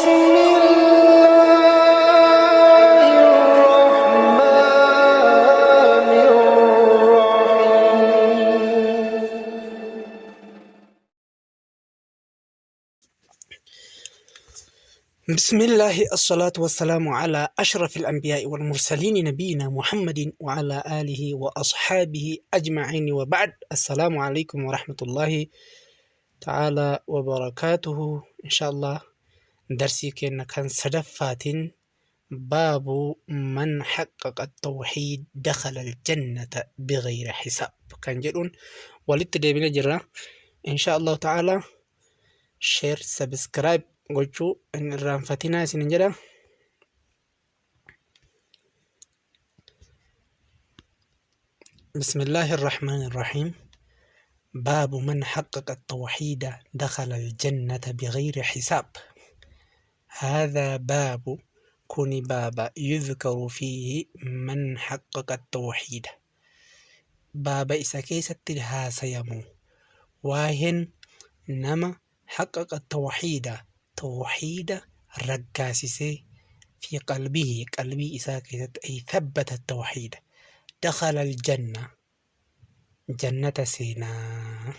الله الرحمن الرحيم. بسم الله الصلاة والسلام على أشرف الأنبياء والمرسلين نبينا محمد وعلى آله وأصحابه أجمعين وبعد السلام عليكم ورحمة الله تعالى وبركاته. إن شاء الله درسي كأن كان صدفات باب من حقق التوحيد دخل الجنة بغير حساب كان جدون ولدت ديبنا جرا إن شاء الله تعالى. Share, subscribe gochuu hin irraanfatinaa isinin jedha. بسم الله الرحمن الرحيم. باب من حقق التوحيد دخل الجنة بغير حساب. هذا باب كن باب يذكر فيه من حقق التوحيد، باب إسا كيست هاسيمو واهن نما حقق التوحيد، توحيد رقاسسي في قلبه، قلبي إسا كيست، أي ثبت التوحيد، دخل الجنة، جنة سينا.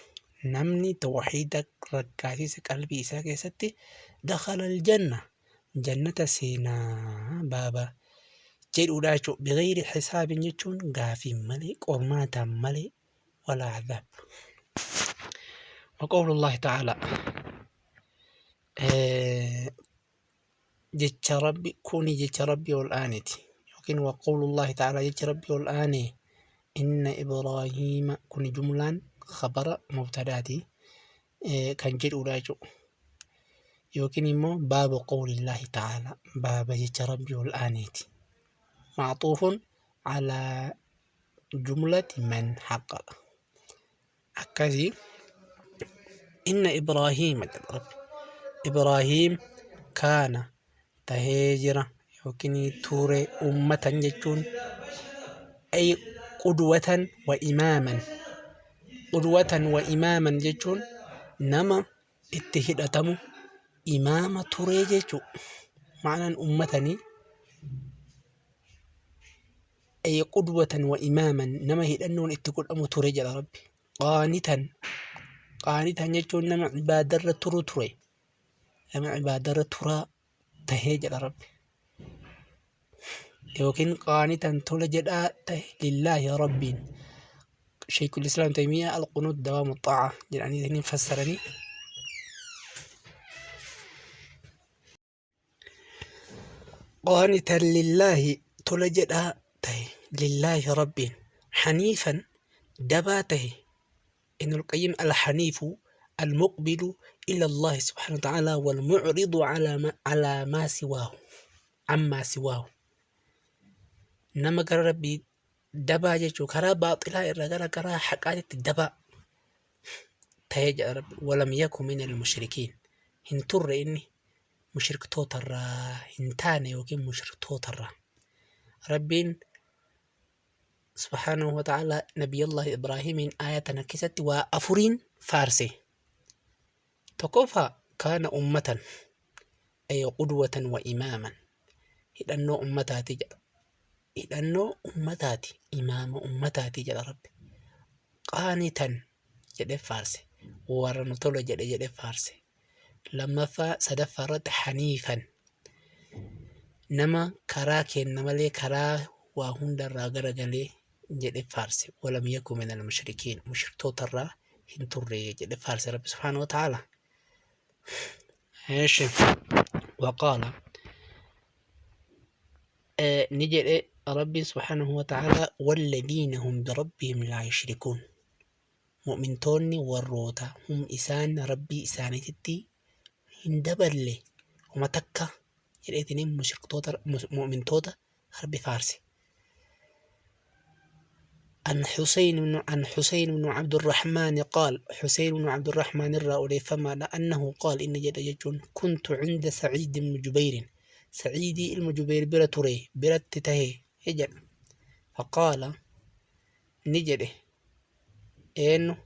نمني توحيد رقاسس قلبي إسا كيست دخل الجنة، جنة سينا بابا jedhuudha jechuudha. Bighayri hisaabin jechuun gaafii malee, qormaataan malee, walaa cadaab. وقول الله تعالى، jecha rabbi kuni jecha rabbi ol aaneeti yookiin وقول الله تعالى jecha rabbi ol aane إن إبراهيم kuni jumlaan khabara mubtadaati kan jedhuudha jechuudha. Yookiin immoo باب قول الله تعالى baaba jecha rabbi ol aaneeti. معطوف على جملة من حقق akkasii. إن إبراهيم jedha rabbi إبراهيم كان tahee jira yookiin ture أمة jechuun أي قدوة وإماما، قدوة وإماما jechuun nama itti hidhatamu, imaama turee jechuu. Ma'anaan ummatanii أي قدوة وإماما nama hidhannoon itti godhamu ture jedha rabbi. قانتا، قانتا jechuun nama ibaadarra turu ture, nama ibaadarra turaa tahee jedha rabbi. Yookiin قانتا tola jedhaa tahe لله rabbiin. Sheekul Islaam Taymiyaa القنوت دوام الطاعة jedhanii fassaranii. قانتا لله tola jedhaa tahe لله rabbiin. حنيفا dabaa tahe. ابن القيم الحنيف المقبل إلى الله سبحانه وتعالى والمعرض على ما سواه، عما سواه. Nama gara rabbii dabaa jechuu, karaa baaxilaa irraa gara karaa haqaatitti dabaa ta'ee jedha rabbi. ولم يك من المشركين hin turre inni mushriktootarraa hin taane yookiin mushriktootarraa. Rabbiin سبحانه وتعالى nabiyallah Ibraahimiin aaya tana keessatti waa afuriin faarse. Tokkoffaa كان أمة أي قدوة وإماما hidhannoo ummataati jedha. Hidhannoo ummataati, imaama ummataati jedha rabbi. قانتا jedhe faarse, warra nu tola jedhe jedhe faarse. Lammaffaa, sadaffaa irratti حنيفا nama karaa kenna malee karaa waa hundarraa garagalee jedhe faarse. ولم يك من المشركين mushriktootarraa hin turre jedhe faarse rabbi سبحانه وتعالى. Eeshi وقال ni jedhe rabbi سبحانه وتعالى والذين هم بربهم لا يشركون mu'mintoonni warroota هم isaan rabbii isaaniititti hin daballe homa takka jedheetiniin mushriktoota mu'mintoota rabbi faarse. عن حسين بن عبد الرحمن قال، حسين بن عبد الرحمن الرأولي فما أنه قال إن جد يجون كنت عند سعيد بن جبير، سعيد بن جبير bira ture, biratti tahe jedha. فقال ni jedhe إنه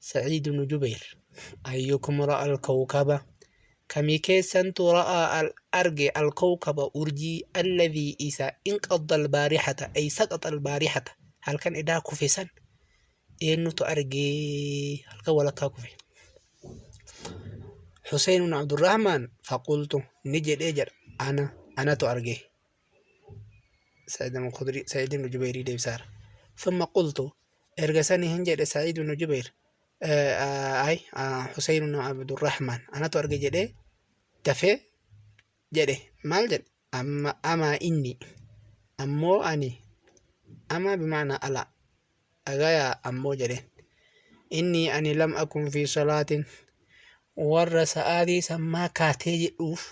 سعيد بن جبير أيكم رأى الكوكب Kamii keessantu ra'aa al arge alkawkaba urjii alladhii isa inqadda albaarihata ay saqaxa albaarihata halkan edaa kufe san eenyutu argee halkan walakkaa kufe. Hussein ibn Abdurrahman faqultu ni jedhee jedha ana anatu arge. Sa'iid ibn Khudri Sa'iid ibn Jubayrii deebisaara. Thumma qultu erga sanii hin jedhe Sa'iid ibn Jubayr ay Hussein ibn Abdurrahman anatu arge jedhee dafee jedhe maal jedhe amma amaa inni ammoo ani ama bimaanaa ala dhagayaa ammoo jedheen inni ani lam akun fi salaatin warra sa'aatii sammaa kaatee jedhuuf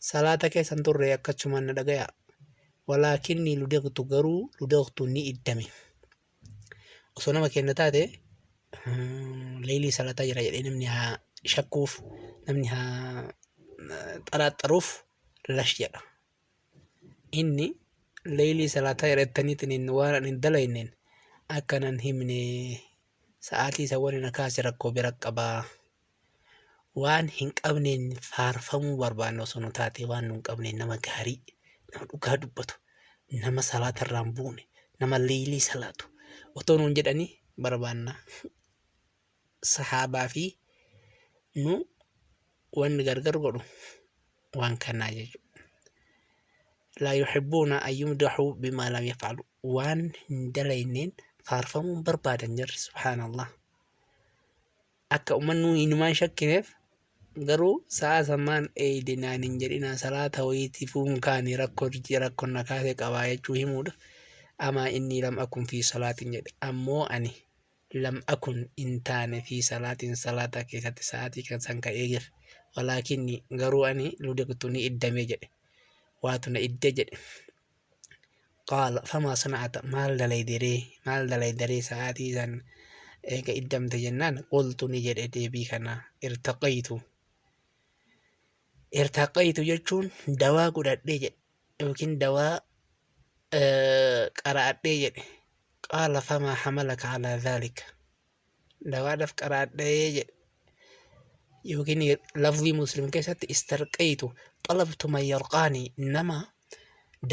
salaata keessan turre akkachumaan na dhagayaa walaakinni ludeqtu garuu ludeqtu ni iddame osoo nama kenna taate leelii salaataa jira jedhee namni haa shakkuuf namni haa xaraaxaruuf lash jedha. Inni leelii salaataa jedhattaniitiin waan ani hin dalayneen akkanan himne sa'aatii isa wani na kaase rakkoo bira qabaa. Waan hin qabneen faarfamuu barbaanna osoo nu taate waan nu hin qabneen nama gaarii nama dhugaa dubbatu nama salaata irraa hin buune nama leelii salaatu otoo nuun jedhanii barbaanna. Sahaabaa fi nu wanni gargar godhu waan kanaa jechuudha. Laa yuhibbuuna an yumdaxuu bimaa lam yafcalu waan hin dalayneen faarfamuu hin barbaadan jarri subhaanallah. Akka uummanni inumaan shakkineef garuu sa'a sammaan eeyde naan hin jedhinaa salaata wayiitiifuu hin kaane rakkoo rakkoon na kaase qabaa jechuu himuudha. Amaa inni lam akun fi salaatin jedhe ammoo ani lam akun hin taane fi salaatin salaata keessatti sa'aatii kan san ka eegeef walaakinni garuu ani ludeqtu ni iddame jedhe waatu na idde jedhe. Qaala famaa sanacata maal dalayderee maal dalayderee sa'aatii san eega iddamte jennaan qultu ni jedhe deebii kana irtaqaytu. Irtaqaytu jechuun dawaa godhadhee jedhe yookiin dawaa qara'adhee jedhe. Qaala famaa hamalaka alaa dhaalika dawaadhaaf qara'adhee jedhe yookiin lafzii muslim keessatti istarqaytu xalabtu man yarqaanii nama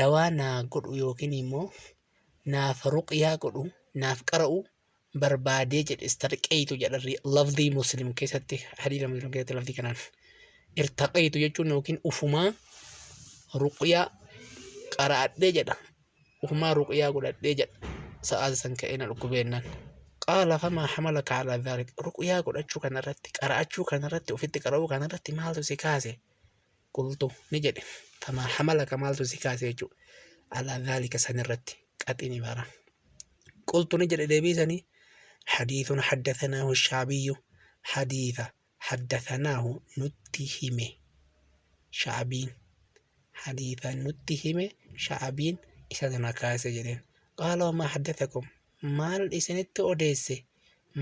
dawaa naa godhu yookiin immoo naaf ruqyaa godhu naaf qara'u barbaadee jedhe istarqaytu jedha lafzii muslim keessatti hadiisa muslim keessatti lafzii kanaan irtaqaytu jechuun yookiin ufumaa ruqyaa qara'adhee jedha ufumaa ruqyaa godhadhee jedha sa'aa san ka'ee na dhukkubeennaan. Qaala famaa hamalaka alaa dhaalik ruqyaa godhachuu kanarratti qara'achuu kanarratti ofitti qara'uu kanarratti maaltu si kaase qultu ni jedhe famaa hamalaka maaltu si kaase jechuudha alaa dhaalika sanirratti qaxiin ibara. Qultu ni jedhe deebiisanii hadiithun haddathanaahu shaabiyyu hadiitha haddathanaahu nutti hime shaabiin hadiitha nutti hime shaabiin isa sana kaase jedheen. Qaala wamaa haddathakum maal isinitti odeesse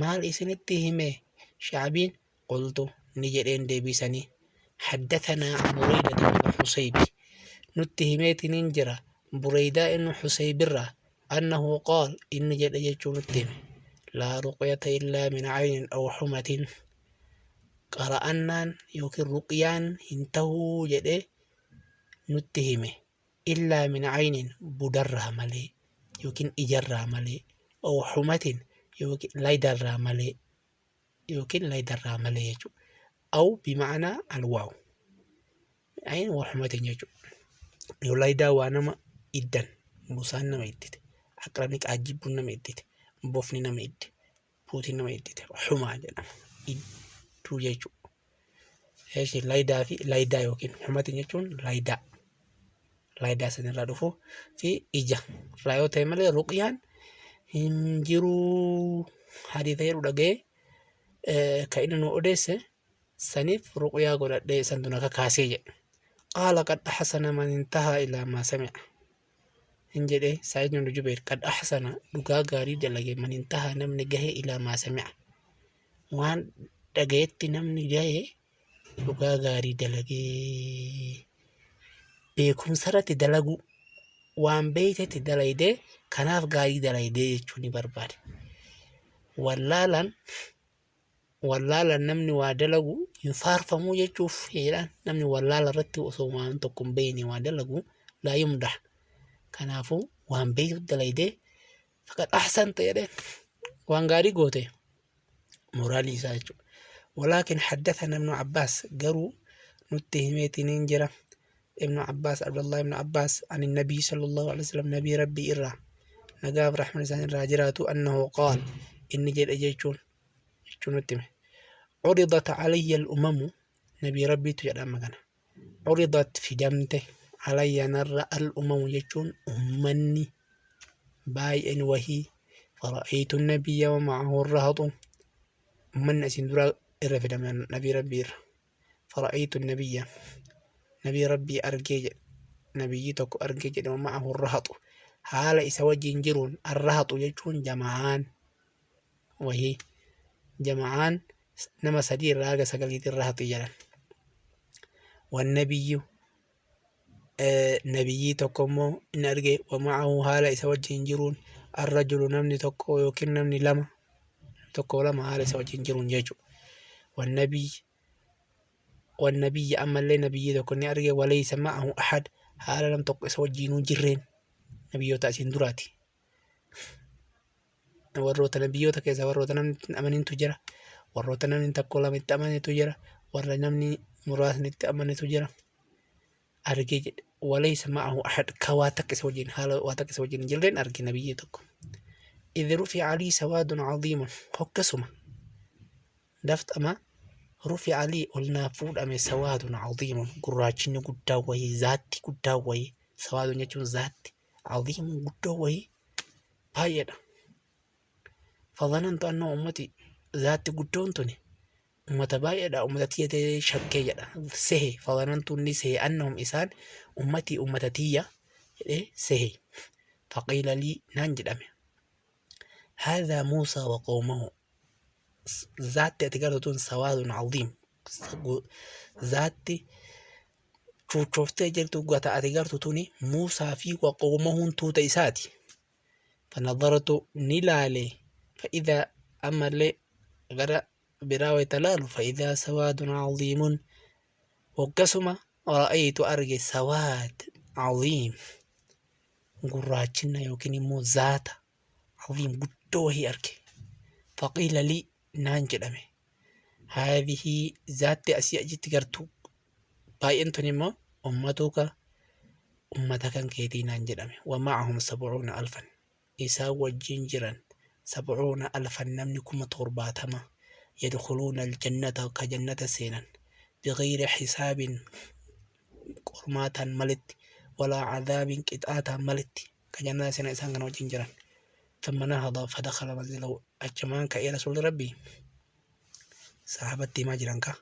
maal isinitti hime shaabiin qultu ni jedheen deebisanii haddathanaa an Bureyda ibn Husaybi nutti himeetiniin jira Bureydaa ibn Husaybirraa annahu qaal inni jedhe jechuu nutti hime laa ruqyata illaa min caynin aw xumatin qara'annaan yookiin ruqyaan hin tahuu jedhe nutti hime illaa min caynin budarraa malee yookiin ijarraa malee aw xumatin yookiin laydarraa malee yookiin laydarraa malee jechuudha. Aw bima'anaa alwaaw ayin wa xumatin jechuudha. Yoo laydaa waa nama iddan busaan nama iddite aqrabni qaajjibbuun nama iddite bofni nama idde puutiin nama iddite xumaa jedhama idduu jechuudha. Eeshi laydaa fi laydaa yookiin xumatin jechuun laydaa laydaa sanirraa dhufu fi ija irraa yoo ta'e malee ruqyaan hin jiruu hadiisa jedhu dhaga'ee kan inni nu odeesse saniif ruqyaa godhadhee santu na kakaasee jedhe. Qaala qad ahsana man intahaa ilaa maa sami'a. Hin jedhe Sa'iid ibn Jubayr qad ahsana dhugaa gaarii dalage man intahaa namni gahe ilaa maa sami'a. Waan dhagayetti namni gahe dhugaa gaarii dalagee beekumsa irratti dalaguu waan beeytetti dalaydee kanaaf gaarii dalaydee jechuu ni barbaade. Wallaalaan Wallaala namni waa dalagu hin faarfamuu jechuuf jedhaan. Namni wallaala irratti osoo waan tokko hin beekne waa dalagu laa yumdah. Kanaafuu waan beektu dalaydee faqad ahsanta jedheen, waan gaarii goote, moraalii isaa jechuudha. Walaakin haddathana Ibnu Abbaas, garuu nutti himeetiniin jira Ibnu Abbaas, Abdullah Ibnu Abbaas, ani Nabii sallallahu alaihi wasallam, Nabii Rabbii irraa nagaaf rahman isaan irraa jiraatu, annahu qaal, inni jedhe jechuun nutti hime. Curidat alayya al-umamu, Nabii Rabbiitu jedha amma kana. Curidat, fidamte, alayya narra, al-umamu jechuun ummanni baay'een wahii. Fara'aytu nabiyya wa ma'ahu rahatu, ummanni asin dura irra fidame Nabii Rabbii irra. Fara'aytu nabiyya, Nabii Rabbii argee jedhe, nabiyyii tokko argee jedhe. Wa ma'ahu rahatu, haala isa wajjin jiruun. Arrahatu jechuun jama'aan wahii, jama'aan nama sadii irraa haga sagaliitiin rahatu jedhan. Wannabiyyu, nabiyyii tokko immoo inni arge. Wa ma'ahu, haala isa wajjin jiruun, arrajulu, namni tokko yookiin namni lama, tokko lama haala isa wajjin jiruun jechuudha. Wannabiy wannabiyya, ammallee nabiyyii tokko ni arge. Walaysa ma'ahu ahad, haala nam tokko isa wajjinuu jirreen. Nabiyyoota asiin duraati. Warroota nabiyyoota keessa warroota namni itti amanintu jira, warroota namni tokko lama itti amanitu jira, warra namni muraasni itti amanitu jira argee jedhe. Walaysa ma'ahu ahad, ka waa takka isa wajjin, haala waa takka isa wajjin hin jirreen arge nabiyyii tokko. Idh rufi'a lii sawaadun cadiimun, hokkasuma daftama, rufi'a lii, ol naaf fuudhame, sawaadun cadiimun, gurraachinni guddaa wayii, zaatti guddaa wayii. Sawaadun jechuun zaatti, cadiimun guddoo wayii baay'eedha. Fadhanantu anna ummati, zaatti guddoon tuni ummata baay'eedha, ummata tiyya ta'ee shakkee jedha, sehe. Fadhanantu, ni sehe, annahum isaan ummatii, ummata tiyya jedhee sehe. Faqiila lii, naan jedhame, haadhaa Muusaa wa qawmahu, zaatti ati gartu tun sawaadun cadiim, zaatti chuuchooftee jirtu gata ati gartu tuni Muusaa fi wa qawmahuun tuuta isaati. Fanadhartu, ni laale, fa'idaa, ammallee gara biraa wayta laalu, fa'idaa sawaadun cadiimun, waggasuma ra'aytu, arge, sawaad cadiim, gurraachina yookiin immoo zaata cadiim guddoo wahii arge. Faqiila lii, naan jedhame, haadhihi, zaatti asii achitti gartu baay'een tun immoo ummatuka, ummata kan keetii naan jedhame. Wa ma'ahum 70,000, isaan wajjin jiran 70,000, namni 70,000, yadkhuluuna aljannata, ka jannata seenan, bigayri hisaabin, qormaataan malitti, walaa cadaabin, qixaataan malitti ka jannata seenan isaan kana wajjin jiran. ثم نهض فدخل منزله, achumaan ka'ee Rasuulli Rabbii sahaabatti himaa jiran ka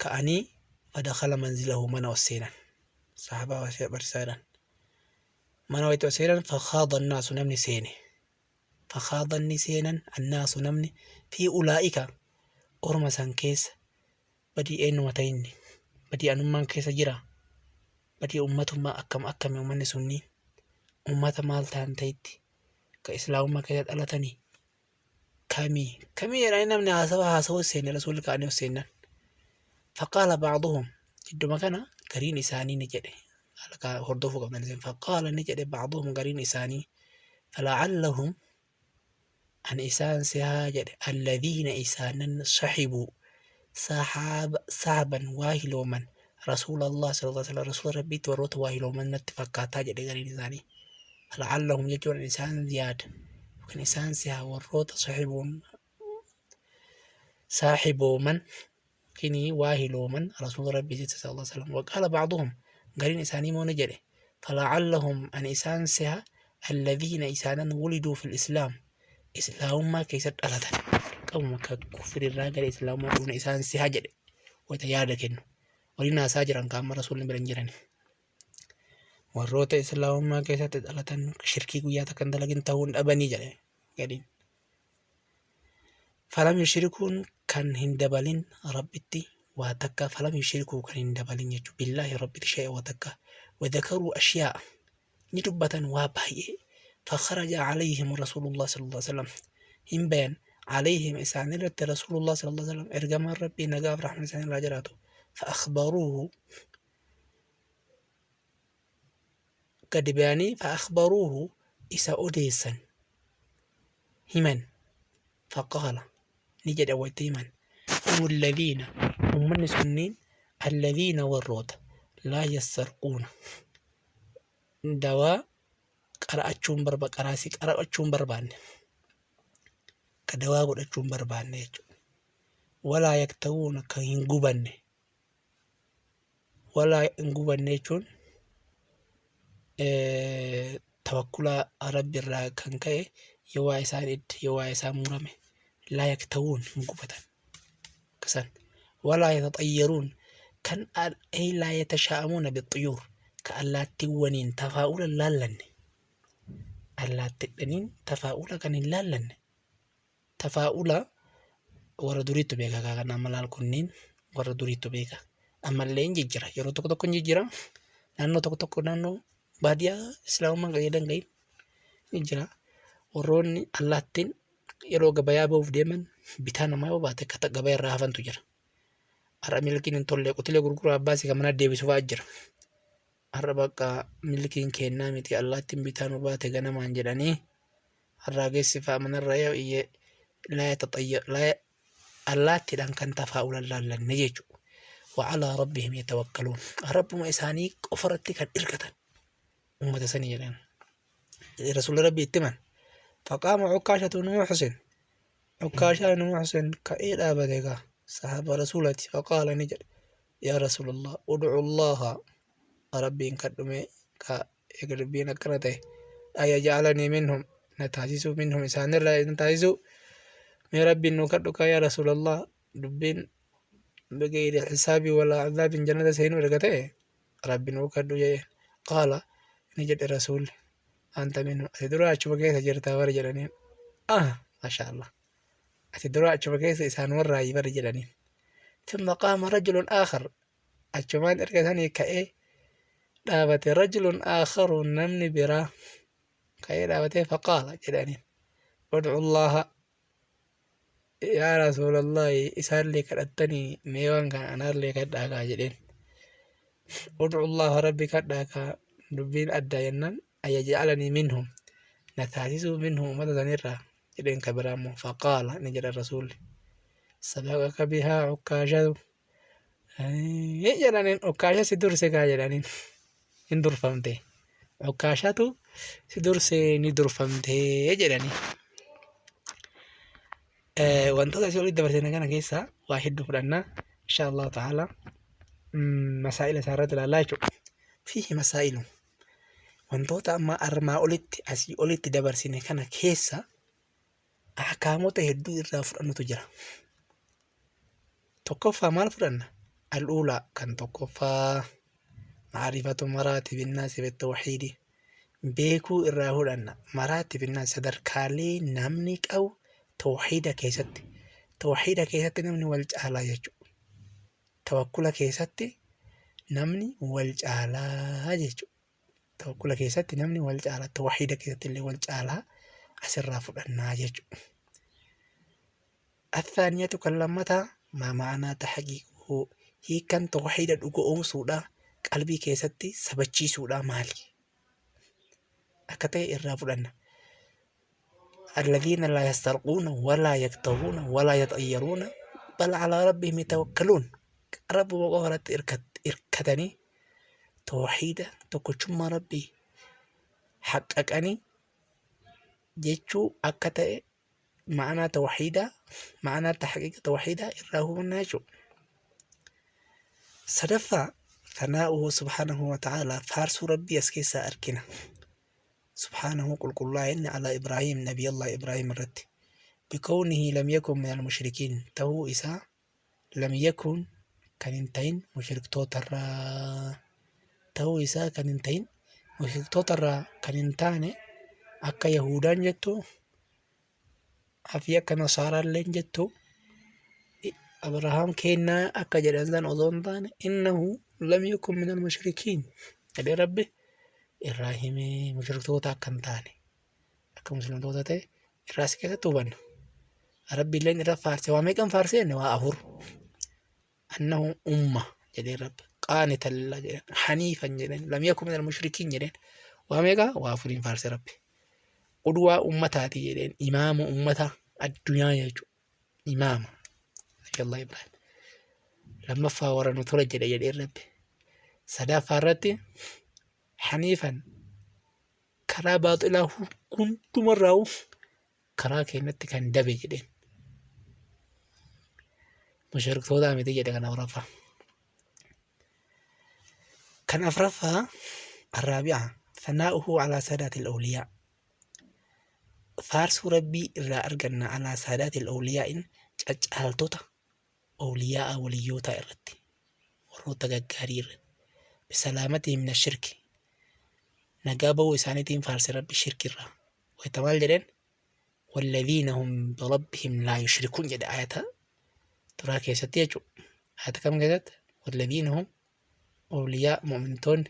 ka'anii, فدخل منزله, mana ol seenan, sahabaa barsiisaa jedhan. Mana wayitti ol seenan, فخاض الناس, namni seene, فخاض, ni seenan, الناس, namni, في أولئك, orma san keessa, badii eenyuma ta'inni, badii anummaan keessa jira, badii ummatummaa akkam akkami, ummanni sunniin ummata maal ta'an ta'itti ka islaamummaa keessa dhalatanii kamii kamii jedhanii namni haasawa haasawuu seenne. Rasuulli ka'anii ol seennan, فقال بعضهم, idduma kana gariin isaanii ni jedhe, haala hordofuu qabdan isin, فقال, ni jedhe, بعضهم, gariin isaanii, فلعلهم, an isaan sihaa jedhe, الذين, isaanan, صحبوا, sahaban, waa hilooman, رسول الله صلى الله عليه وسلم, Rasuula Rabbiitti warroota waa hilooman natti fakkaataa jedhe gariin isaanii. فلعلهم jechuun isaan yaada yookiin isaan sihaa warroota sahibuun, saaxibooman yookiin waa hilooman Rasuula Rabbii صلى الله عليه وسلم. وقال بعضهم, gariin isaanii immoo ni jedhe, فلعلهم, an isaan siha, الذين, isaanan, ولدوا في الإسلام, islaamummaa keessatti dhalatan, qabuma ka kufriirraa gara islaamummaa dhufne isaan siha jedhe. Wayita yaada kennu waliin haasaa jiran kaama Rasuulli bira hin jiran, warroota islaamummaa keessatti dhalatan, shirkii guyyaa takka hin dalagin ta'uu hin dhabanii jedhe gadiin. فلم يشركوا, kan hin dabalin Rabbitti waa takka. فلم يشركوا, kan hin dabalin jechuudha, بالله, Rabbitti, شيئا, waa takka. وذكروا أشياء, ni dubbatan waa baay'ee. فخرج عليهم رسول الله صلى الله عليه وسلم, hin bayan. Alayhim isaanirratti Rasuulullah sallallahu alaihi wasallam ergamaan Rabbii nagaaf rahman isaanirraa jiraatu. Fa'akhbaruuhu gadi bayanii fa'akhbaruuhu isa odeessan himan. Faqaala ni jedha wayta himan. Humu alladhiina ummanni sunniin alladhiina warroota laa yassarquuna dawaa qara'achuun barba qaraasii qara'achuun barbaanne ka dawaa godhachuun barbaanne jechuudha. Walaa yaktawuuna ka hin gubanne walaa hin gubanne jechuun tawakkula rabbi irraa kan ka'e yoo waa isaan idde yoo waa isaan murame laa yaktawuun hin gubatan kasan walaa yataxayyaruun kan ay laa yatashaa'amuuna bixxuyuur ka allaattiiwwaniin tafaa'ula hin laallanne allaattidhaniin tafaa'ula kan hin laallanne tafaa'ula warra duriittu beeka kaa kan amma laal kunniin warra duriittu beeka ammallee hin jijjira yeroo tokko tokko hin jijjira naannoo tokko tokko naannoo baadiyyaa islaamummaan qajeelan gahin ni jira warroonni allaattiin yeroo gabayaa ba'uuf deeman bitaa namaa yoo baate kata gabaa irraa hafantu jira har'a milkiin hin tolle qutilee gurguraa abbaasii kan mana deebisu fa'aa jira har'a bakka milkiin kennaa miti allaattiin bitaa nu baate ganamaan jedhanii har'aa geessi fa'a manarra yoo iyyee laa yataxayya laa allaattiidhaan kan tafaa'ula laallanne jechuudha. Wa'alaa rabbihim yatawakkaluun rabbuma isaanii qofarratti kan irkatan ummata sanii jedhan. Rasuulli rabbi itti himan. Faqaama Cukkaashatu ibnu Muxsin Cukkaashaa ibnu Muxsin ka'ee dhaabate egaa sahaaba rasuulati faqaala ni jedhe yaa rasuulallah udcu allaha rabbiin kadhume ka eega dubbiin akkana ta'e an yajcalanii minhum na taasisuu minhum isaanirraa na taasisuu mee rabbiin nu kadhu kaa yaa rasuulallah dubbiin bigayri xisaabii walaa cadaabin jannata seenuu erga ta'e rabbi nuu kadhu jedheen qaala ni jedhe rasuulli anta minhum ati dura achuma keessa jirtaa bara jedhaniin ah maasha allah ati dura achuma keessa isaan warraayi bara jedhaniin ثم قام رجل آخر achumaan erga sanii ka'ee dhaabate rajulun aakharu namni biraa ka'ee dhaabatee faqaala jedhaniin udcu allaha yaa rasuulallahi isaallee kadhattanii mee waan kana anaallee kadhaakaa jedheen udcu allaha rabbi kadhaakaa dubbiin addaa jennaan ayyajcalanii minhum na taasisuu minhum ummata sanirraa jedheen ka biraa immoo faqaala ni jedha rasuulli sabaqaka bihaa cukkaashatu jedhaniin ukkaasha si durse kaa jedhaniin hin durfamte ukkaashatu si durse ni durfamte jedhanii. Wantoota asii olitti dabarsine kana keessaa waa hedduu fudhannaa insha Allahu ta'ala masaa'ila isaa irratti ilaallaa jechuudha. Fiihi masaa'ilu wantoota amma armaa olitti asii olitti dabarsine kana keessa ahkaamota hedduu irraa fudhannutu jira. Tokkoffaa maal fudhanna? Al'uulaa kan tokkoffaa ma'arifatu maraatibinnaasi bittawhiidi beekuu irraa fudhanna. Maraatibinnaasi sadarkaalee namni qabu tawhiida keessatti. Tawhiida keessatti namni wal caalaa jechuudha. Tawakkula keessatti namni wal caalaa jechuudha. Tawakkula keessatti namni wal caalaa tawhiida keessatti illee wal caalaa asirraa fudhannaa jechuudha. Athaaniyatu kan lammataa maa ma'anaa taxqiiquhu hiikkan tawhiida dhugoomsuudha qalbii keessatti sabachiisuudha maali akka ta'e irraa fudhanna. Alladhiina laa yastarquuna walaa yaktawuuna walaa yaxayyaruuna bal calaa rabbihim yatawakkaluun rabbuma qofa irratti irkatanii tawhiida tokkochummaa rabbii haqqaqanii jechuu akka ta'e ma'anaa tawhiidaa ma'anaa tahqiiqa tawhiidaa irraa hubannaa jechuudha. Sadaffaa thanaa'uhu subhaanahu wa ta'ala faarsuu rabbii as keessaa argina. Subhaanahu qulqullaa'e inni alaa Ibraahim nabiyallah Ibraahim irratti. Bikownihi lam yakun min al-mushrikiin ta'uu isaa lam yakun kan hin ta'in mushriktootarraa ta'uu isaa kan hin ta'in mushriktootarraa kan hin taane akka Yahudaan jettu fi akka Nasaaraalleen jettu Abrahaam kennaa akka jedhan san osoo hin taane innahu lam yakun min al-mushrikiin jedhee Rabbi irraa himee mushriktoota akka hin taane akka muslimtoota ta'e irraa si keessatti hubanna. Rabbiilleen irra faarse. Waa meeqan faarse jenne? Waa afur. Annahu umma jedheen Rabbi. Qaanitan lillah jedheen. Haniifan jedheen. Lam yakun minal mushrikiin jedheen. Waa meeqa? Waa afuriin faarse Rabbi. Qudwaa ummataati jedheen. Imaama ummata addunyaa jechuudha. Imaama. Nabi Allah Ibrahim. Lammaffaa warra nu tola jedhe jedheen Rabbi. Sadaffaa irratti haniifan karaa baaxilaa hundumarraa karaa keenyatti kan dabe jedheen. Mushriktoota miti jedhe kan afraffaa. Kan afraffaa arraabi'a thanaa'uhu alaa saadaatil awliyaa. Faarsuu Rabbii irraa arganna alaa saadaatil awliyaa'in caccaaltota awliyaa'a waliyyootaa irratti warroota gaggaarii irratti bisalaamatihim mina shirki nagaa ba'uu isaaniitiin faarse Rabbi shirkirraa. Wayta maal jedheen? Walladhiina hum birabbihim laa yushrikuun jedhe ayata duraa keessatti jechuudha. Ayata kam keessatti? Walladhiina hum awliyaa mu'mintoonni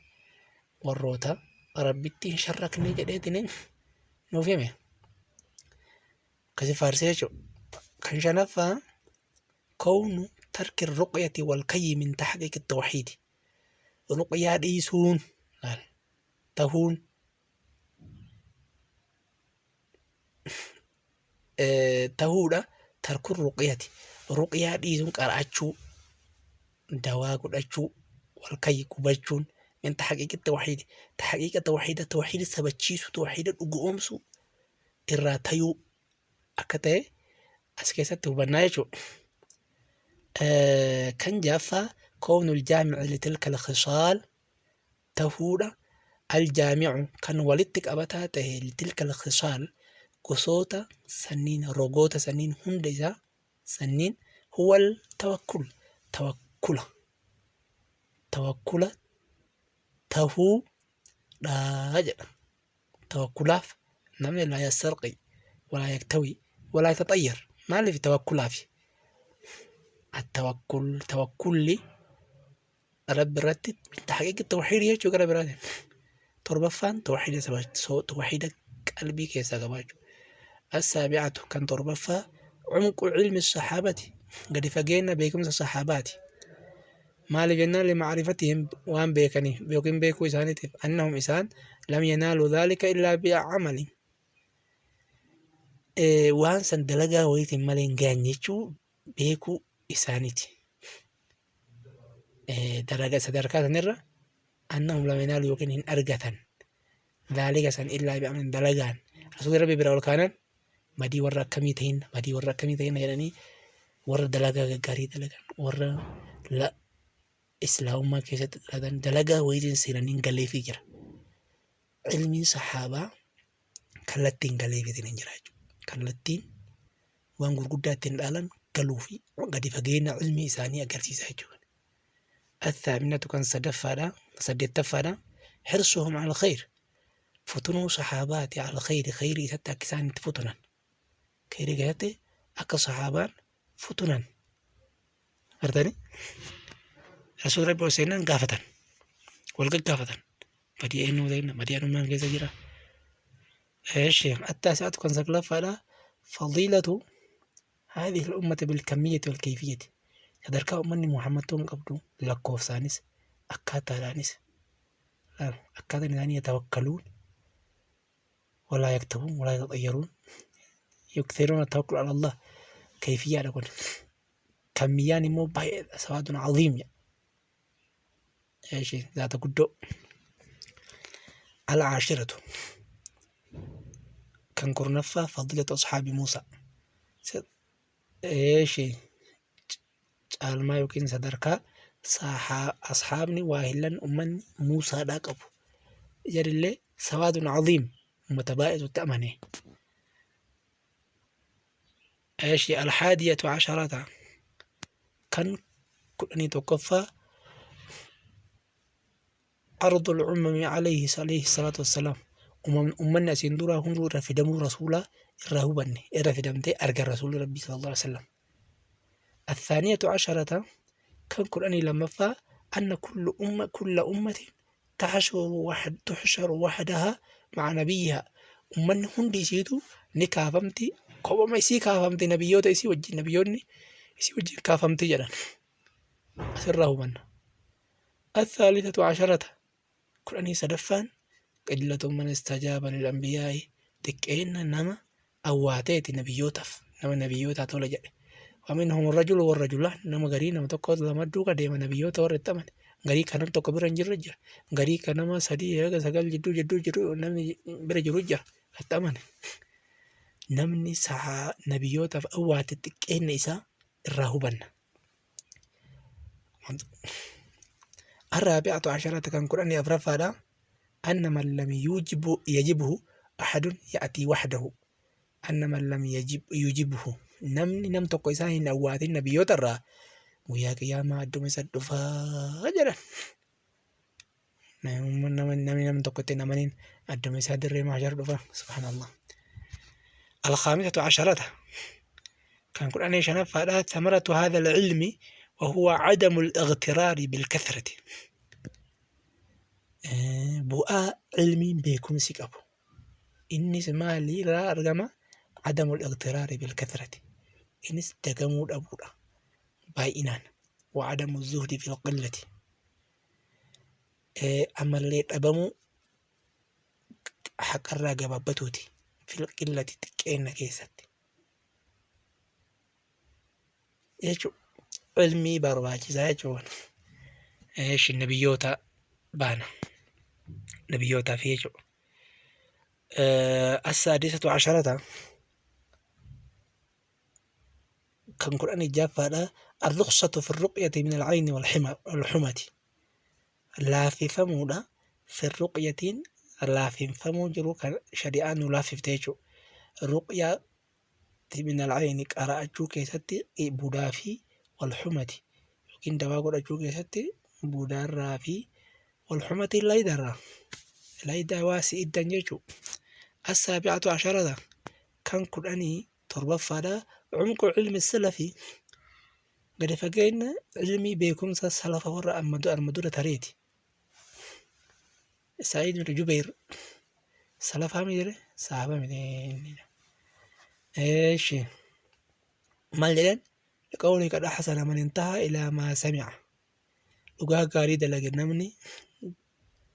warroota Rabbitti hin sharrakne jedheetiin nuuf hime. Akkasi faarsee jechuudha. Kan shanaffaa kownu tarki ruqyati wal kayyi min tahqiiqi tawxiidi. Ruqyaa dhiisuun tahuun tahuudha tarkun ruqyati ruqyaa dhiisuun qara'achuu dawaa godhachuu walkayyi gubachuun min taxqiiqi tawxiidi taxqiiqa tawxiida tawxiida sabachiisu tawxiida dhugoomsuu irraa tayuu akka ta'e as keessatti hubannaa jechuudha. Kan jaaffaa kownul jaamici litilka alkhisaal tahuudha aljaamicu kan walitti qabataa tahe litilka alkhisaal gosoota sanniin rogoota sanniin hunda isaa sanniin huwal tawakkul tawakkula tawakkula tahuu dha jedha. Tawakkulaaf namni laa yastarqi walaa yaktawi walaa yataxayyar maaliif tawakkulaafi attawakkul tawakkulli Rabbi irratti tahqiiqi tawxiid jechuu gara biraatiin. Torbaffaan tawxiida tawxiida qalbii keessaa qabaachuu. Assaabi'atu kan torbaffaa cumqu cilmi saxaabati gadi fageenya beekumsa saxaabaati. Maaliif jennaan limacrifatihim waan beekaniif yookiin beekuu isaaniitiif annahum isaan lam yanaaluu dhaalika illaa bi'amalin waan san dalagaa wayiitiin malee hin gahan jechuu beekuu isaaniiti. Dalagaa sadarkaa sanirra annahum lam yanaalu yookiin hin argatan dhaalika san illaa bi'amalin dalagaan rasuulli rabbi bira ol kaanan badii warra akkamii ta'in badii warra akkamii ta'in jedhanii warra dalagaa gaggaarii dalagan warra la islaamummaa keessatti dhalatan dalagaa wayiitiin seenanii galeefii jira. Ilmiin sahaabaa kallattiin galeefiitiin hin jira jechuudha. Kallattiin waan gurguddaa ittiin dhaalan galuu fi gadi fageenya ilmii isaanii agarsiisa jechuudha. Athaaminatu kan sadaffaadha, saddeettaffaadha. Hirsuhum al khayr. Futunuu sahaabaati al khayri khayrii isatti akka isaan itti futunan. Khayrii keessatti akka sahaabaan futunan. Artani? Rasuul Rabbi ol seenaan gaafatan. Wal gaggaafatan. Badii eenyu ta'inna badii anummaan keessa jira. Eeshi attaasi'atu kan saglaffaadha. Fadiilatu haadhihi al-ummati bil-kamiyyati wal-kayfiyyati. Sadarkaa ummanni Muhammad tuun qabdu lakkoofsaanis akkaataadhaanis laal akkaataan isaanii yatawakkaluun walaa yaktabuun walaa yataxayyaruun yukthiruuna tawakkul ala Allah kayfiyyaadha kun. Kamiyyaan immoo baay'eedha sawaadun aziim jedha. Eeshi zaata guddoo. Al-caashiratu kan kurnaffaa fadilatu ashaabi Muusaa. Eeshi caalmaa yookiin sadarkaa ashaabni waahillan ummanni Muusaadhaa qabu. Jarillee sawaadun aziim ummata baay'eetu itti amane. Eeshi alhaadiyatu casharata kan 11ffaa ardul umami alayhi alayhi salaatu wassalaam ummanni asiin duraa hunduu irra fidamuu rasuulaa irraa hubanne irra fidamtee argan rasuulli rabbii sallallahu alaihi wasallam. الثانية عشرة كان كلاني لما فا أن كل أمة كل أمة تحشر وحد تحشر وحدها مع نبيها أمني هندي سيتو نكافمتي Kophoma isii kaafamte nabiyyoota isii wajjin nabiyyoonni isii wajjin kaafamti jedhan. Asirraa hubanna. الثالثة عشرة kudhanii sadaffaan قلة من استجاب للأنبياء xiqqeenna nama awwaateeti nabiyyootaaf nama nabiyyootaa tola jedhe. ومنهم الرجل والرجلان nama garii nama tokko lama duuka deema nabiyyoota warra itti amane garii kan nam tokko bira hin jirre jira garii kan nama sadii haga sagal jidduu jidduu jiru namni bira jiru jira itti amane namni sahaa nabiyyootaaf awwaate xiqqeenna isaa irraa hubanna. الرابعة عشرة كان قرآن أفرفادا أن من لم يجب يجبه أحد يأتي وحده أن من لم يجب يجبه نمني نم tokko isaa hin awwaatin nabiyyoota irraa guyyaa qiyaamaa adduma isa dhufaa jedhan. Namni nam tokko itti hin amanin adduma isaa dirree mahshar dhufa subhaanallah. الخامسة عشرة كان قرآن شنفها ثمرة هذا العلم وهو عدم الاغترار بالكثرة. Bu'aa cilmiin beekumsi qabu. Innis maalirraa argama? عدم الاغترار بالكثرة. Innis dagamuu dhabuudha baay'inaan. وعدم الزهد في القلة. Ammallee dhabamuu haqarraa gabaabbatuuti. في القلة xiqqeenna keessatti. Jechuudha. Cilmii barbaachisaa jechuudha. Eeshi nabiyyoota baana. Nabiyyootaaf jechuudha. السادسة عشرة كان قرآن الجافة الرخصة في الرقية من العين والحمى laaffifamuudha في الرقية laaffifamuu jiru kan shari'aan nu laaffifte jechuudha. Ruqyaa من العين qara'achuu keessatti budaa fi walhumati yookiin dawaa godhachuu keessatti budaarraa fi walhumati laydarraa laydaa waa si iddan jechuudha. السابعة عشرة كان kudhanii torbaffaadha عمق علم السلف gadi fageenya cilmii beekumsa salafa warra amma dura tareeti. Sa'iid bin Jubayr salafaa mi jedhe sahaaba miti. Eeshi maal jedhan قولي قد أحسن من انتهى إلى ما سمع dhugaa gaarii dalage namni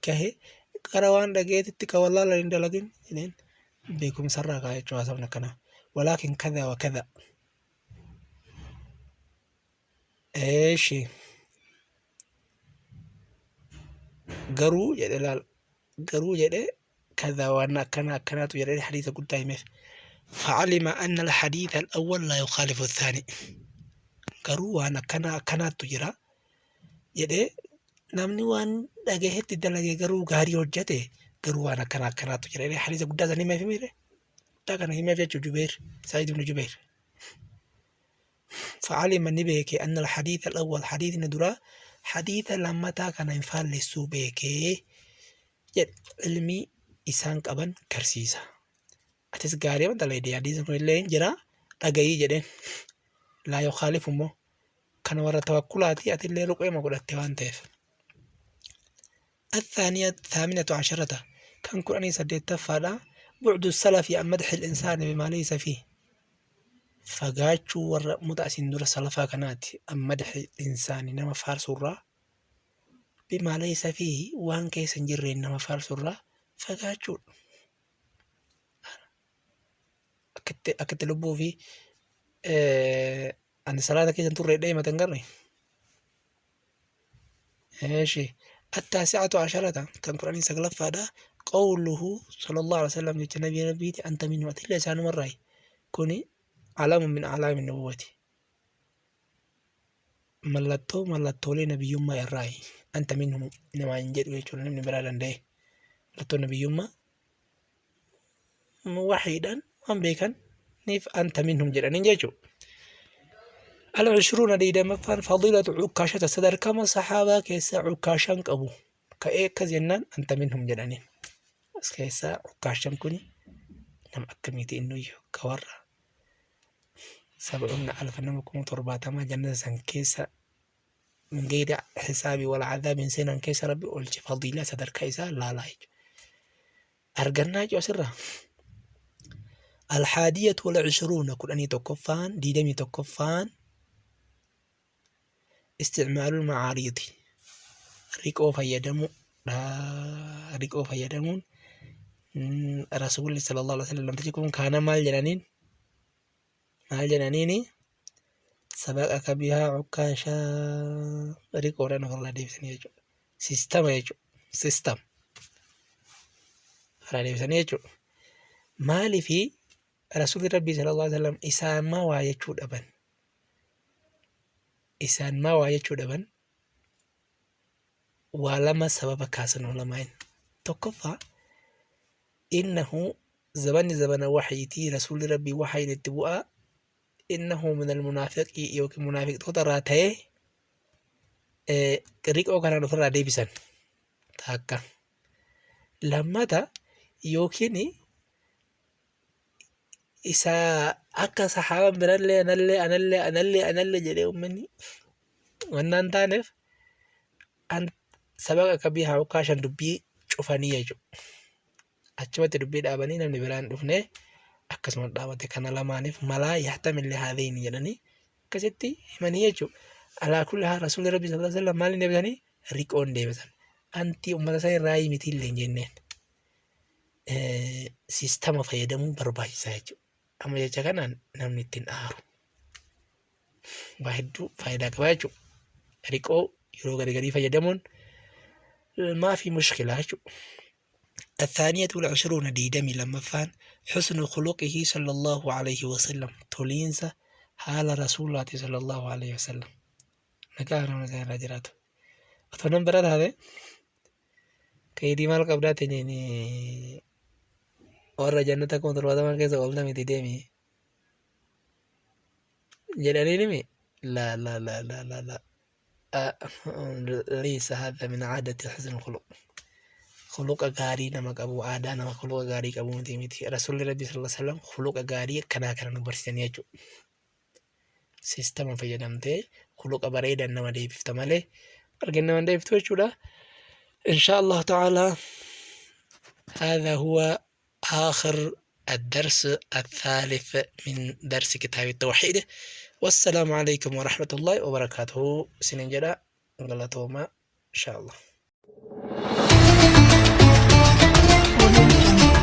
gahe gara waan dhageetitti ka wallaala hin dalagin jedheen beekumsarraa kaa jechuu haasofni akkanaa. ولكن كذا وكذا. Eeshi garuu jedhe laal garuu jedhe كذا waan akkana akkanaatu jedhe hadiisa guddaa himeef. فعلم أن الحديث الأول لا يخالف الثاني. Garuu waan akkana akkanaatu jira jedhee namni waan dhagahetti dalage garuu gaarii hojjete garuu waan akkana akkanaatu jira jedhee hadiisa guddaa san himeef himire guddaa kana himeef jechuu Jubeer Sa'iid ibn Jubeer. فعلم ni beeke أن الحديث الأول حديثni duraa hadiisa lammataa kana hin faallessuu beekee jedhe ilmii isaan qaban garsiisa. Atis gaarii wanta dalagde hadiisni kun illee jira dhagayii jedheen laa yukhaalif immoo kan warra tawakkulaati atillee ruqeema godhatte waan ta'eef. الثانية الثامنة عشرة كان قرآني سديت فادا بعد السلف عن مدح الإنسان بما ليس فيه fagaachuu warra muta asiin dura salafaa kanaati an madaxi insaani nama faarsurraa bimaa laysa fiihi waan keessa hin jirreen nama faarsurraa fagaachuudha. Akkatti lubbuu fi ani salaata keessa hin turre hidhee mata hin garre. Eeshi التاسعة عشرة كان قرآن سقلفها قوله صلى الله عليه وسلم جت نبي نبيتي أنت من وقت لسان مرة كوني علام من أعلام النبوة mallattoo mallattoolee nabiyyummaa irraayi anta minhum namaa hin jedhu jechuudha namni biraa danda'e mallattoo nabiyyummaa waxiidhaan waan beekan niif anta minhum jedhaniin jechuudha. العشرون digdamaffaan فضيلة عكاشة sadarkama saxaabaa keessa cukkaashaan qabu ka'ee akkas jennaan anta minhum jedhaniin as keessaa cukkaashaan kuni nama akkamiiti innuyyuu ka warra سبعون ألف nama kuma torbaatamaa jannata san keessa من غير حساب ولا عذاب seenan keessa rabbi oolche fadiilaa sadarkaa isaa laalaa jechuudha. Argannaa jechuudha asirraa. Alhaadiyatu wal ishruuna 11ffaan 21ffaan isticmaalul macaariidi riqoo fayyadamuu riqoo fayyadamuun rasuulli sallallahu alaihi wasallam namtichi kun kaana maal jedhaniin maal jedhaniini sabaqaka bihaa cukkaashaa riqoodhaan ofirraa deebisanii jechuudha. Sistama jechuudha. Sistam ofirraa deebisanii jechuudha. Maaliifi rasuulli rabbii sallallahu alaihi wasallam isaan maa waa jechuu dhaban isaan maa waa jechuu dhaban waa lama sababa kaasan ulamaa'in. Tokkoffaa innahu zabanni zabana waxyiitii rasuulli rabbii waxyiin itti bu'aa innahu min almunaafiqii yookiin munaafiqtoota irraa ta'ee riqoo kanaan ofirraa deebisan takka. Lammata yookiin isa akka saxaaban birallee anallee anallee anallee anallee jedhee uummanni wannaan taaneef an sabaqa akka bihaa ukkaashan dubbii cufanii jechuudha. Achumatti dubbii dhaabanii namni biraan dhufnee akkasuma dhaabate kana lamaaniif malaa yahtamil haadhiin jedhanii akkasitti himanii jechuudha. Alaa kulli haal rasuulli rabbi sallallahu alaihi wasallam maaliin deebisanii riqoon deebisan. Anti uummata sana irraa miti illee hin jenneen. Siistama fayyadamuun barbaachisaa jechuudha. Amma jecha kanaan namni ittiin aaru. Waa hedduu faayidaa qaba jechuudha. Riqoo yeroo garii garii fayyadamuun maa fi mushkilaa jechuudha. الثانية والعشرون ديدمي لما فان حسن خلقه صلى الله عليه وسلم تولينسا حال رسول الله صلى الله عليه وسلم نكاهنا مثلا رجلاته أتونم برد هذا كيدي مال قبلات يعني warra jannata kuma torbaatama keessa oolta miti deemi jedhaniinimi la la la la la la ليس هذا من عادة حسن الخلق خلق gaarii nama qabu aadaa nama khuluqa gaarii qabu miti miti rasuulli rabbi sallallahu alaihi wasallam khuluqa gaarii akkanaa kana nu barsiisanii jechuudha. Siistama fayyadamtee khuluqa bareedan nama deebifta malee argin nama deebiftu jechuudha. إن شاء الله تعالى هذا هو آخر الدرس الثالث من درس كتاب التوحيد والسلام عليكم ورحمة الله وبركاته سننجلا غلطوما إن شاء الله. Audio Jungle.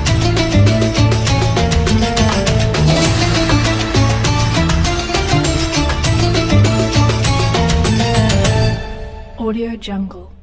Audio Jungle.